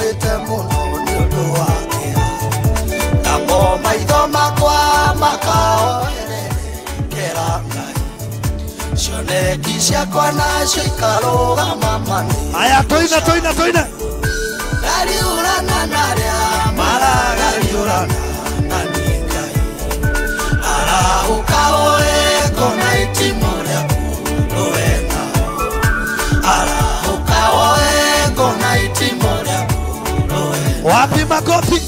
Nĩnduĩte mũno nĩ ũndũ wa kĩeha. Namo maitho makwa makaoerekera Ngai. Cioneki ciakwa nacio ikarũgama mani. Aya toina toina toina. Ngariũrana na arĩa maragariũrana na niĩ Ngai. Arahũka woe ngona itimũ rĩaku rũe nao. Arahũka woe ngona itimũ rĩaku rũe nao. Wapi makofi?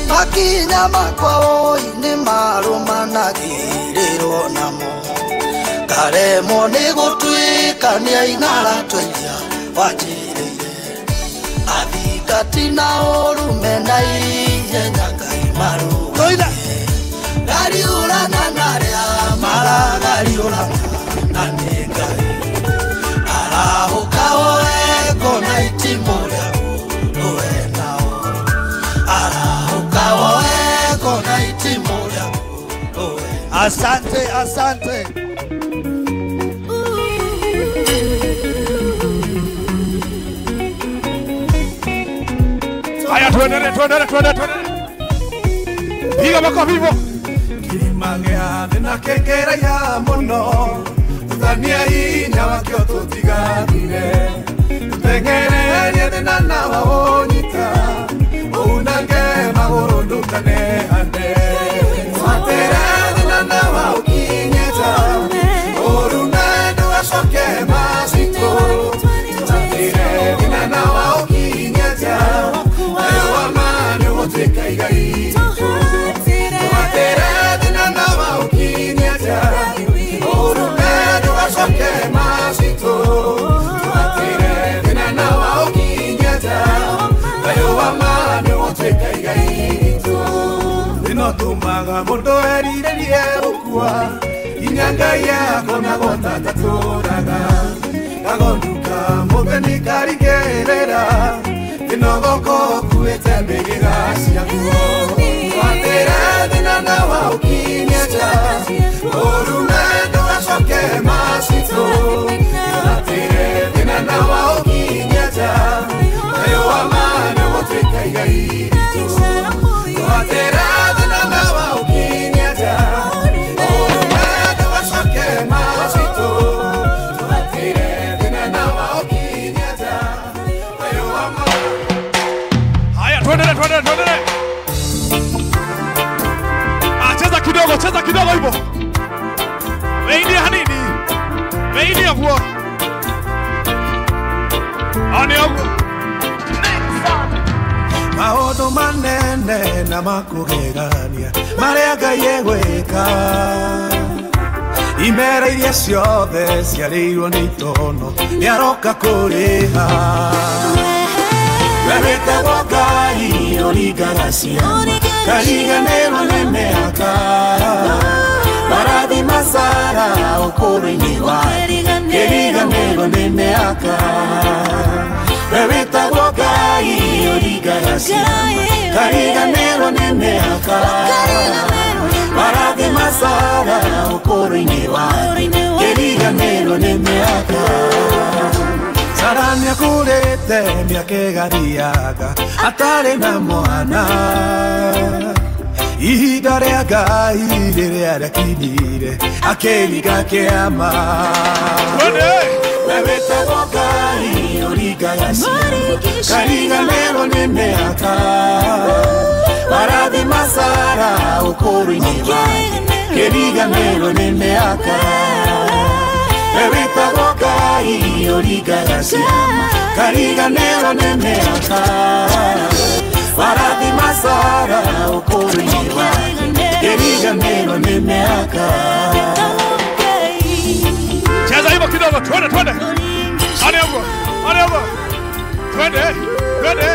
Makinya makwa oi nĩ marũmanagĩrĩrwo namo. Ngaremwo nĩ gũtuĩkania ing'aratũ iria wanjĩrĩire. Athingati na ũrume na ihenya Ngai Toina. marũgamie. Ngariũrana na arĩa maragariũrana na niĩ Ngai. Arahũka woe ngona itimũ rĩaku rũe nao. Arahũka woe ngona itimũ rĩaku rũe nao. Asante, asante. Haya, tuendelee, tuendelee, tuendelee, tuendelee. Piga makofi hivyo. Kĩrĩma gĩa thĩ na kĩngĩraiha mũno tũtania hinya wakĩo tũtigathire tũteng'ererie thĩna na waũnyita ũunange magũrũ ndũkanehande twatĩre thĩna na waũkinyĩta ũrune ndũgacoke macitũ twatĩre thĩna na waũkinyĩta nayo wama nĩũgũtuĩka igai ritũ. Tumaga mundu erirĩrie gũkua nginya Ngai akonagwo ta tatũraga kagonduka mũtheni karigĩrĩra kĩnogoko ũkuĩte mbĩrĩra ciakuo twatĩre thĩna na waũkinyĩte ũrume ndũgacoke macitũ twatĩre thĩna na waũkinyĩte nayo wama nĩũgũtuĩka igai ritũ twatĩre thĩna na waũkinyĩte ũrume ndũgacoke macitũ twatĩre thĩna na waũkinyĩte nayo wama. Haya, tuendelee, tuendelee, tuendelee. Ah, cheza kidogo hivyo. Weingia hanini. Weingia huo. Ani huo. Maũndũ manene na makũgegania marĩa Ngai egwĩka imera iria ciothe ciarĩirwo nĩ itono nĩaroka kũrĩha. We wĩtagwo Ngai ũringaga ciama kariganĩrwo nĩ mĩaka marathi masara ũkũrũ-inĩ wake kĩriganĩrwo nĩ mĩaka. We wĩtagwo Ngai ũringaga ciama kariganĩrwo nĩ mĩaka marathi masara ũkũrũ-inĩ wake kĩriganĩrwo nĩ mĩaka. Sara nĩakũrĩte mĩaka ĩgathiaga atarĩ na mwana ihinda rĩa Ngai rĩrĩa rĩakinyire akĩringa kĩama. We wĩtagwo Ngai ũringaga ciama kariganĩrwo nĩ mĩaka marathi masara ũkũrũ-inĩ wake kĩriganĩrwo nĩ mĩaka. We wĩtagwo Ngai ũringaga ciama kariganĩrwo nĩ mĩaka marathi masara ũkũrũ-inĩ wake kĩriganĩrwo nĩ mĩaka. Cheza hivyo kidogo, twende, twende. Ani huo. Ani huo. Twende, twende.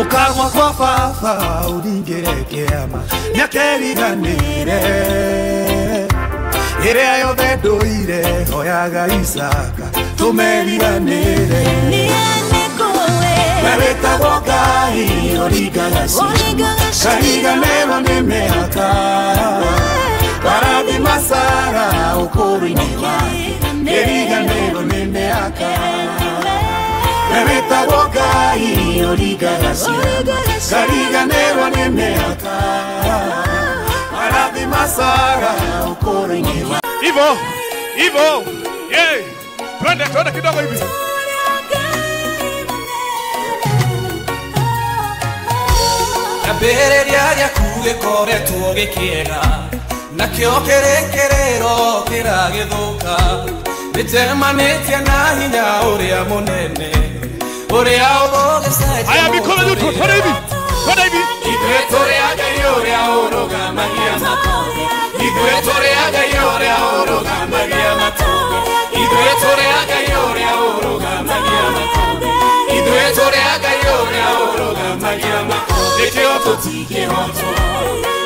Ukagwa kwa baba ũringĩre kĩama mĩaka ĩriganĩre Ĩrĩa yothe ndũire hoyaga Isaka tũmeriganĩre. We wĩtagwo Ngai ũringaga ciama, kariganĩrwo nĩ mĩaka. Warathima Sara ũkũrũ-inĩ wake, kĩriganĩrwo nĩ mĩaka. We wĩtagwo Ngai ũringaga ciama, kariganĩrwo nĩ mĩaka. Warathima Sara ũkũrũ-inĩ wake. Hivyo, hivyo. Yeah. Twende, twende kidogo hivi. Kĩambĩrĩria gĩaku gĩkoretwo gĩkĩega, nakĩo kĩrĩkĩrĩro kĩragĩthũka. Nĩnjemanĩtie na hinya ũrĩa mũnene, ũrĩa ũgũgĩcenjia Haya, mikono juu, twende hivi. Twende hivi. Ithuĩ tũrĩ a Ngai ũrĩa ũrũgamagia makũmbĩ. Ithuĩ tũrĩ a Ngai ũrĩa ũrũgamagia makũmbĩ. Ithuĩ tũrĩ a Ngai ũrĩa ũrũgamagia makũmbĩ. Ithuĩ tũrĩ a Ngai ũrĩa ũrũgamagia makũmbĩ. Nĩkĩo tũtingĩhotwo,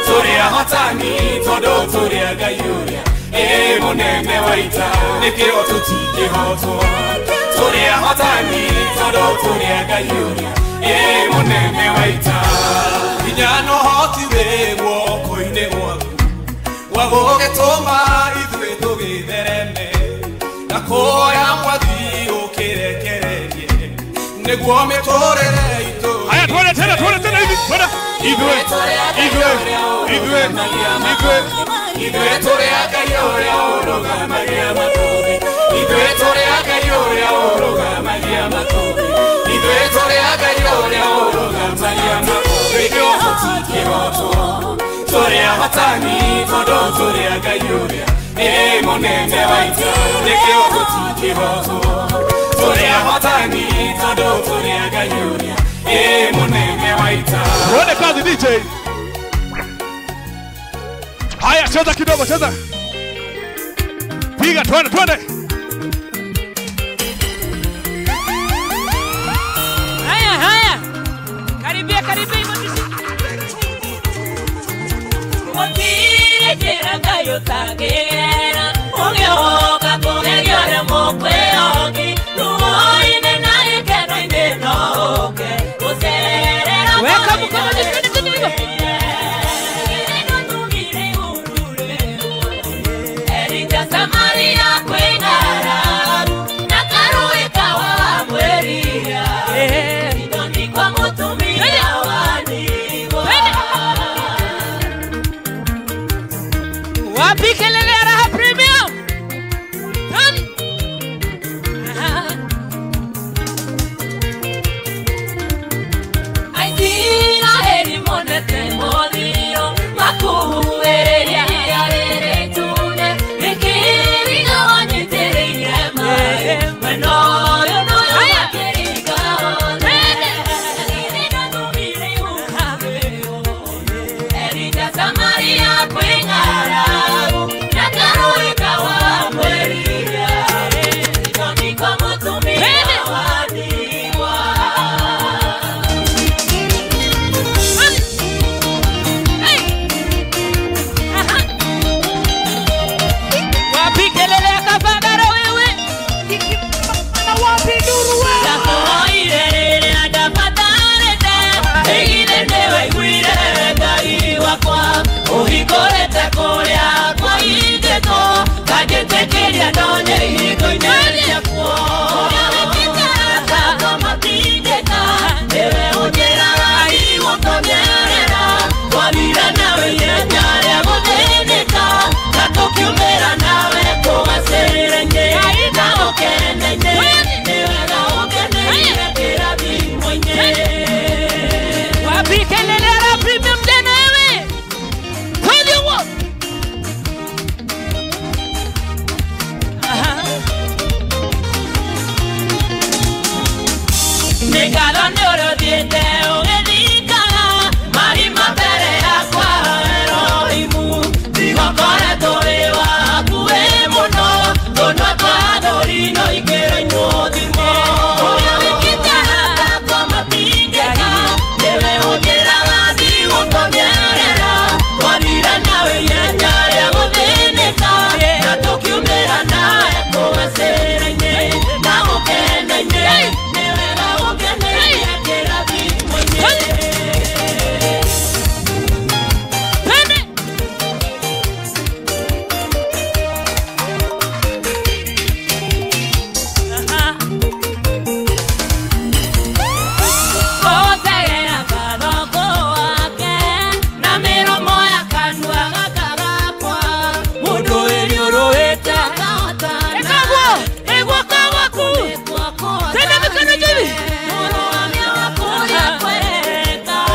tũrĩ ahotani tondũ tũrĩ a Ngai ũrĩa ĩ mũnene wa ita. Nĩkĩo tũtingĩhotwo, tũrĩ ahotani tondũ tũrĩ a Ngai ũrĩa ĩ mũnene wa ita. Hinya na ũhoti wĩ guoko-inĩ gwaku, wa gũgĩtũma ithuĩ tũgĩthereme, na kũhoya Mwathi ũkĩrekererie nĩguo mĩtũrĩre itũ. Haya, twende tena, twende tena hivi. Twende. Ithuĩ, ithuĩ, ithuĩ, ithuĩ. Ithuĩ tũrĩ a Ngai ũrĩa ũrũgamagia makũmbĩ. Ithuĩ tũrĩ a Ngai ũrĩa ũrũgamagia makũmbĩ. Ithuĩ tũrĩ a Ngai ũrĩa ũrũgamagia makũmbĩ. Nĩkĩo tũtingĩhotwo, tũrĩ ahotani tondũ tũrĩ a Ngai ũrĩa ĩ mũnene wa ita. Nĩkĩo tũtingĩhotwo, tũrĩ ahotani tondũ tũrĩ a Ngai ũrĩa ĩ mũnene wa ita. Twende kazi DJ. Haya, cheza kidogo, cheza. Piga, twende, twende. Haya, haya. Karibia, karibia hivyo tusi. Motire jera tagera, ungioka kugeria mokweoki, ruoine na ikeno ine noke, userera. Weka mkono juu, twende, twende hivyo. Samaria kwengararu na karuika wa mweria idoni kwa mutumia waniwa. Wapi kelele ya Raha Premium? Aitira heri monete modio makuereria Wewe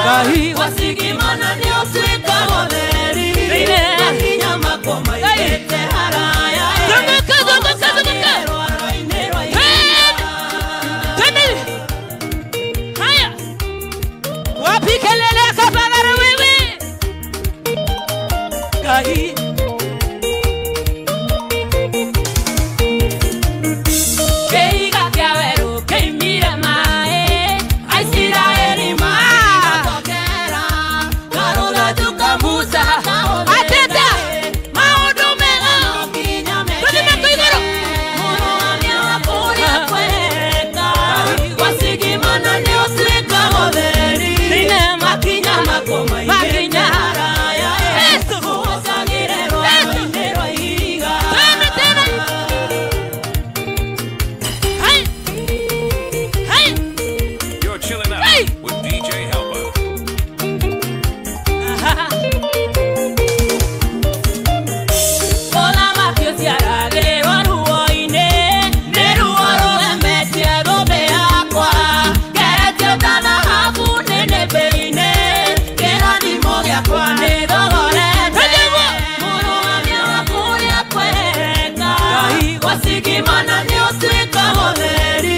Wasigimana nĩ ũtuĩka mũtheri makinya makwa maigĩte haraya. Zunguka, zunguka, zunguka. Twende. Haya. Wapi kelele Kabagara wewe? Ngai. Keiga kĩa werũ kĩimire maĩ Aisiraeli magatokera karũthatũka Musa Ateta. Maũndũ mega nginya Twende mako igũrũ. Mũrũgamia wa kũrĩa kweka Wasigimana nĩ ũtuĩka mũtheri makinya makwa maigĩte haraya. Yesu. Ũgocagĩre rwaro-inĩ rwa ihiga. Twende tena. Hai. Hai. You're chilling out Hey! with DJ Helper. Mũthamaki ũciaragĩrwo ruo-inĩ nĩ ruo rũgemetie thũmbĩ yakwa ngeretio ta thahabu nĩnĩmbĩ-inĩ kĩrathimo gĩakwa nĩ thogorete mũrũgamia wa kũrĩa kweka wasigimana nĩ ũtuĩka mũtheri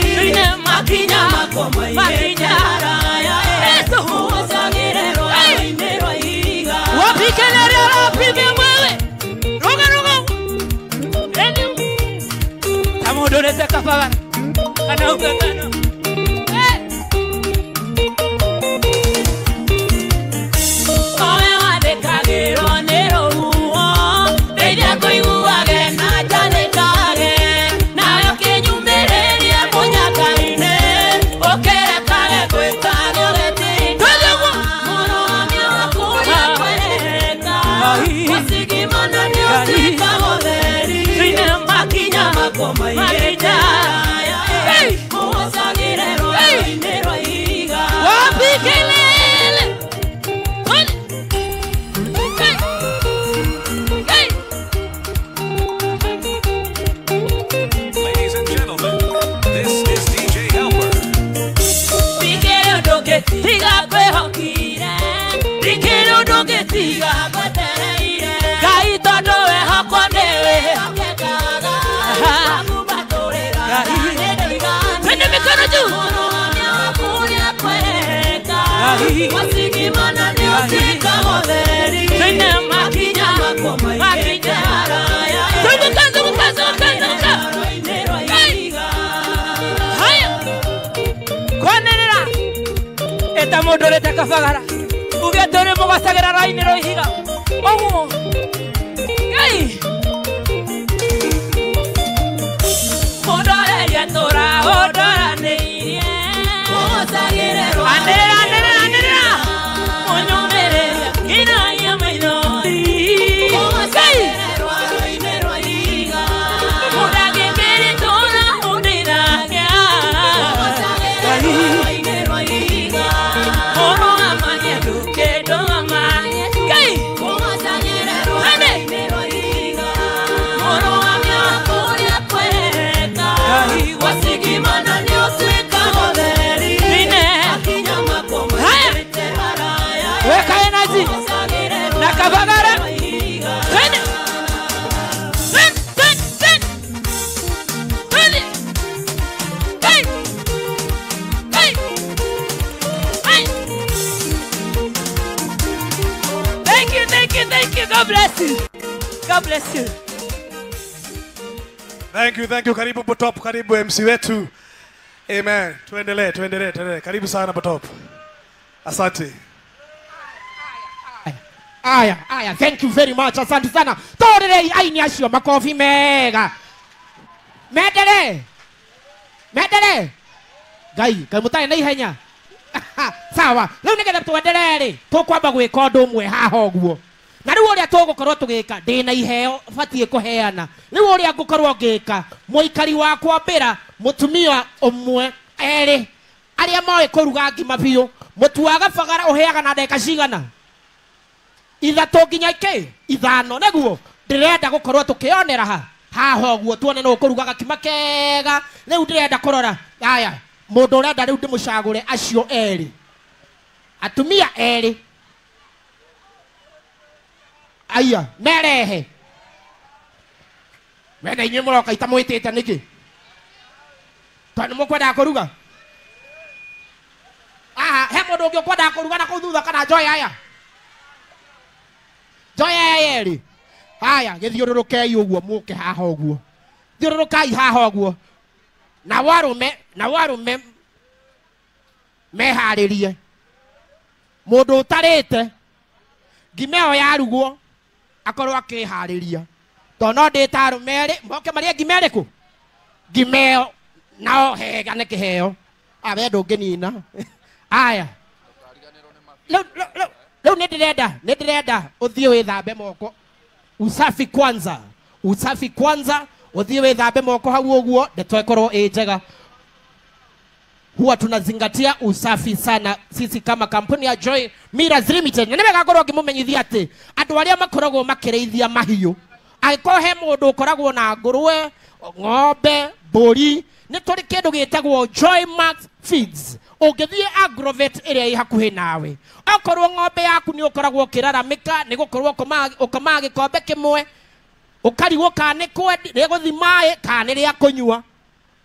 makinya makwa maigĩte haraya. Yesu. Ũgocagĩre rwaro-inĩ rwa ihiga. Wapi kelele wapi wewe? Ruga ruga. Eni. Tamudorete Kabagara. Kana ugangano. Eh. Owe wathĩkagĩrwo nĩ rũhuho ndeithia kũiguage na njanĩkage nawe ũkĩnyumĩrĩrie mũnyaka-inĩ ũkĩrekage gwĩka gũgĩtinda mũrũgamia wa kũrĩa kweka wasigimana nĩ ũtuĩka mũtheri makinya makwa maigĩte haraya. Ũgocagĩre rwaro-inĩ rwa ihiga. Wapi kelele? Twende. Hey. Hey. Ladies and gentlemen, this is DJ Helper. Ndikĩrĩ ũndũ ũngĩtiga ngwĩhokire ndikĩrĩ ũndũ ũngĩtiga ngwetereire Ngai tondũ wehokwo nĩwĩhokekaga wakumbatũrĩra nĩndoigana Twende mikono juu. mũrũgamia wa kũrĩa kweka wasigimana nĩ ũtuĩka mũtheri makinya makwa maigĩte haraya. Zunguka, zunguka, zunguka, zunguka. Rwaro-inĩ rwa ihiga. Haya. Kwanĩrĩra. Eta mũndũ ũrĩte Kabagara. Uge atĩ ũrĩ mũgocagĩra rwa-inĩ rwa ihiga. Ũguo. Ngai. Mũndorerie tũra ũndoranĩirie Anĩrĩra, anĩrĩra, anĩrĩra. Mũnyumĩrĩrie nginagia maithori Ngai. Mũndangĩkĩrĩ tũra ũndeithagia Mũrũgamagie ndũkĩndũgamagie Ngai. Twende. Mũrũgamia wa kũrĩa kweka wasigimana nĩ ũtuĩka mũtheri makinya makwa maigĩte haraya. Weka energy. Na Kabagara. Twende. Twende, twende, twende. Twende. Hey. Hey. Hey. Thank you, thank you, thank you. God bless you. God bless you. Thank you, thank you. Karibu Botop, karibu MC wetu. Amen. Tuendelee, tuendelee, tuendelee. Karibu sana Botop. Asante. Aya, aya, thank you very much. Asante sana. Torerei aini acio makofi mega. Mendere. Mendere. Ngai, kai mutai na ihenya. Sawa. Riu nigetha twenderee ri, tukwamba gwika undu umwe haha uguo. Na riu uria tugukorwo tugika ndina iheo batie kuheana. Riu uria ngukorwo ngika muikari wakwa mbira mutumia umwe eri aria moe kuruga ngima biũ mutu wa Kabagara uheaga na ndagĩka cigana ithatu nginya iki ithano niguo ndirenda gukorwo tukionera ha haha uguo tuone no kuruga gakima kega riu ndirenda kurora aya mundu urenda riu ndimucagure acio eri Atumia erĩ. Aya, merehe. Wena inyuĩ mũroka itamwĩtĩte nĩkĩ? Tondũ nĩmũkwendaga kũruga? Aha, he mũndũ ũngĩ ũkwendaga kũruga na kũu thutha kana njoya aya? Njoya aya yerĩ. Haya, gĩthiũrũrũkei ũguo mũke haha ũguo. Thiũrũrũkai haha ũguo. Na warũme meharĩrie. Mũndũ ũtarĩte ngima ĩyo yarugwo akorwo akĩharĩria. Tondũ no ndĩta arũme erĩ moke marĩe ngima ĩrĩkũ? Ngima ĩyo nao hegane kĩheo. We ndũngĩnina. Aya. Rĩu nĩ ndĩrenda ũthiĩ wĩthambe moko. Usafi kwanza. Usafi kwanza, ũthiĩ wĩthambe moko hau ũguo ndeto ĩkorwo ĩ njega. Huwa tunazingatia usafi sana sisi kama kampuni ya Joy Millers Limited. Na nĩwega ngorwo ngĩmũmenyithia atĩ andũ arĩa makoragwo makĩrĩithia mahiũ, angĩkorwo he mũndũ ũkoragwo na ngũrwe, ng'ombe, mbũri, nĩ tũrĩ kĩndũ gĩtagwo Joy Max Feeds. Ũngĩthiĩ Agrovet ĩrĩa ĩ hakuhĩ nawe, okorwo ng'ombe yaku nĩ ũkoragwo ũkĩraramĩka nĩ gũkorwo ũkomaga gĩkombe kĩmwe, ũkarigwo kana nĩ rĩgũthiĩ maĩ kana nĩ rĩa kũnyua,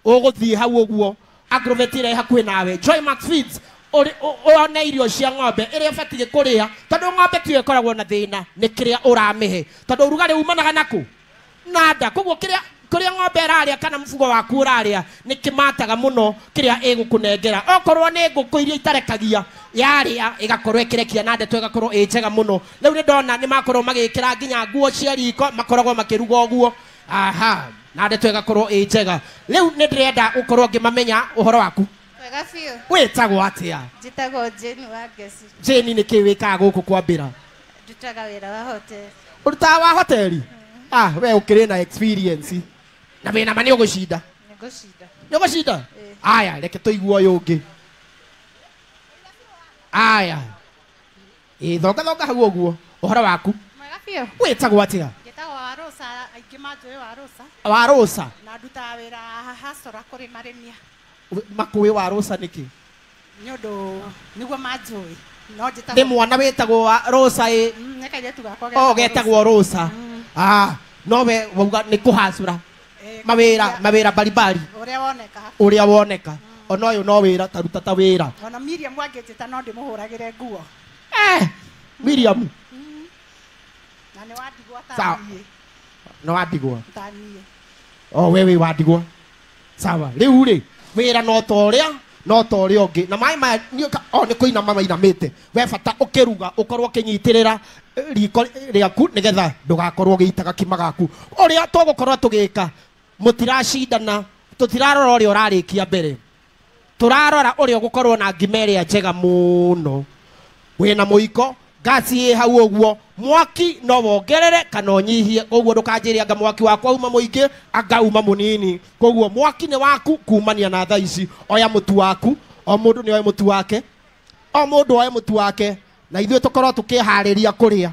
ũgũthiĩ hau ũguo Agrovet ĩrĩa ĩ hakuhĩ nawe, Joy Max Feeds, one irio cia ng'ombe ĩrĩa ũbatiĩ kũrĩa, tondũ ng'ombe tiyo ĩkoragwo na thĩna, nĩ kĩrĩa ũramĩhe, tondũ ũrugarĩ umanaga nakũ? Na nda. Koguo kĩrĩa kũrĩa ng'ombe ĩrarĩa kana mũfugo waku ũrarĩa nĩ kĩmataga mũno kĩrĩa ĩgũkũnengera. Okorwo nĩ ngũkũ iria itarekagia yarĩa ĩgakorwo ĩkĩrekia na ndeto ĩgakorwo ĩ njega mũno. Rĩu nĩ ndona nĩ makorwo magĩkĩra nginya nguo cia riko, makoragwo makĩruga ũguo. Aha, na ndeto ĩgakorwo ĩ njega. Rĩu nĩ ndĩrenda ũkorwo ngĩmamenya ũhoro waku. Wega biũ. Wĩtagwo atĩa? Njĩtagwo Jane wa Ngeci. Jane, nĩ kĩĩ wĩkaga gũkũ kwambĩra? Ndutaga wĩra wa hoteli. Ũrutaga wa hoteli? Ah, we ũkĩrĩ na experience. Na wĩna ma nĩ ũgũcinda? Nĩ ngũcinda. Nĩ ũgũcinda? Aya, reke tũigue ũyũ ũngĩ. Aya. Ĩ, thonga hau ũguo. Ũhoro waku? Mwega biũ. Wĩtagwo atĩa? Njĩtagwo Warosa, aingĩ manjũĩ Warosa. Warosa? Na ndutaga wĩra hasora kũrĩ marĩmia. Makũĩ Warosa nĩkĩ? Nĩ ũndũ nĩguo manjũĩ. No njĩtagwo. Nĩ mwana wĩtagwo Warosa ĩ? Nĩ kairĩtu gakwa Oh, getagwo Rosa. Ah, no we wauga nĩ kũhacũra. Mawĩra mbalimbali. Ũrĩa woneka. Ũrĩa woneka. Ona ũyũ no wĩra taruta ta wĩra. Ona Miriam angĩnjĩta no ndĩmũhũragĩre nguo. Miriam. Na nĩ wandigwa ta niĩ. No wandigwa. Ta niĩ. Oh, wewe wandigwa. Sawa. Rĩu rĩ, wĩra no ta ũrĩa, no ta ũrĩa ũngĩ. Na maĩ maya o nĩ kũinama mainamĩte. We bata ũkĩruga ũkorwo ũkĩnyitĩrĩra riko rĩaku nĩgetha ndũgakorwo ũgĩita gakima gaku. Ũrĩa tũgũkorwo tũgĩka, mũtiracindana, tũtirarora ũrĩa ũrarĩkia mbere. Tũrarora ũrĩa ũgũkorwo na ngima ĩrĩa njega mũno. Wĩna mũiko, ngasi ĩ hau ũguo, mwaki no wongerere kana ũnyihie. Koguo ndũkanjĩre anga mwaki wakwa uma mũingĩ, anga uma mũnini. Koguo mwaki nĩ waku kumania na thaa ici. Oya mũtu waku, o mũndũ nĩ oe mũtu wake. O mũndũ oe mũtu wake, na ithuĩ tũkorwo tũkĩharĩria kũrĩa.